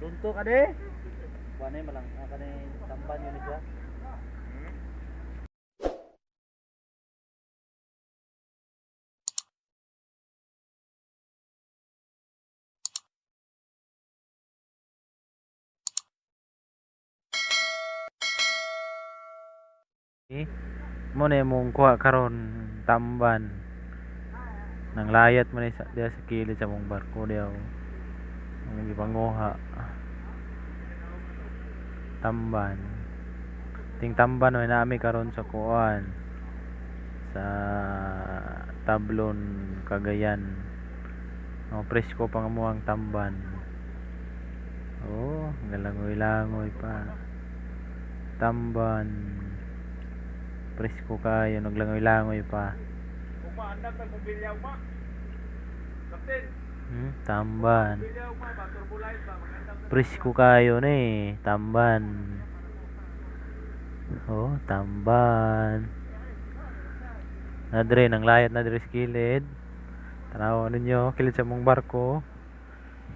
Tunto ka de. Kuanay malang kanay tamban yun siya. Mo na imong kuha karon, tamban. Nang layat man sa diya sa kilid sa mong barko diya. Ang gipanguha. Tamban. Ting tamban man nami karon sa kuan sa Tablon, Cagayan. Oh, presko pa nga mo ang tamban. Oh, galangoy-langoy pa. Tamban. Presko kayo, naglangoy-langoy pa. Ugma, andam tag mobilya ugma. Captain, Tamban. mobilya ugma ba turbulite ba magandam ta. Presko kayo ni, tamban. Oh, tamban. Nadre nang layat na diri sa kilid. Tanaw ninyo kilid sa mong barko.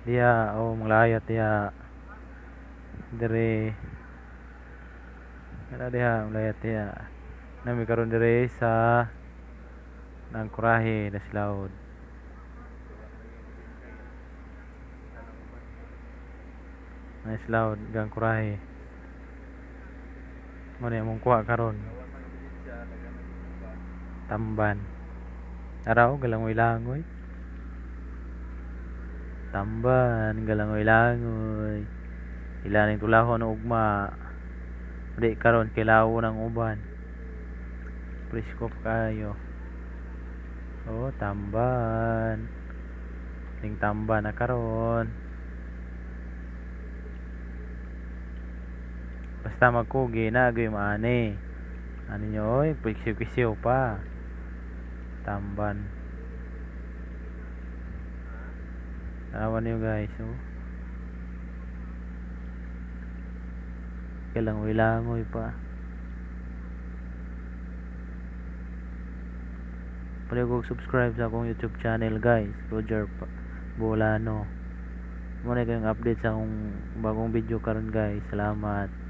Diya, oh, manglayat diya. Dire. Kana diha, layat diha. Nami karon dire sa nang kurahe na silaod. Nice loud gang kurahe. Mo na imong kuha karon. Tamban. Araw galangoy-langoy. Tamban, galangoy-langoy. Ila ning tulahon og ugma. Di karon kilaw ng uban. Presko pa kayo. Oh, tamban. Ning tamban na karon. Basta magkugi na agoy maani. Ano nyo oy, pwisiw-pwisiw pa. Tamban. Tanawan niyo guys, oh. Kalangoy-langoy pa. Palihog subscribe sa akong YouTube channel guys, Roger Bolano. Mo na kayong update sa akong bagong video karon guys. Salamat.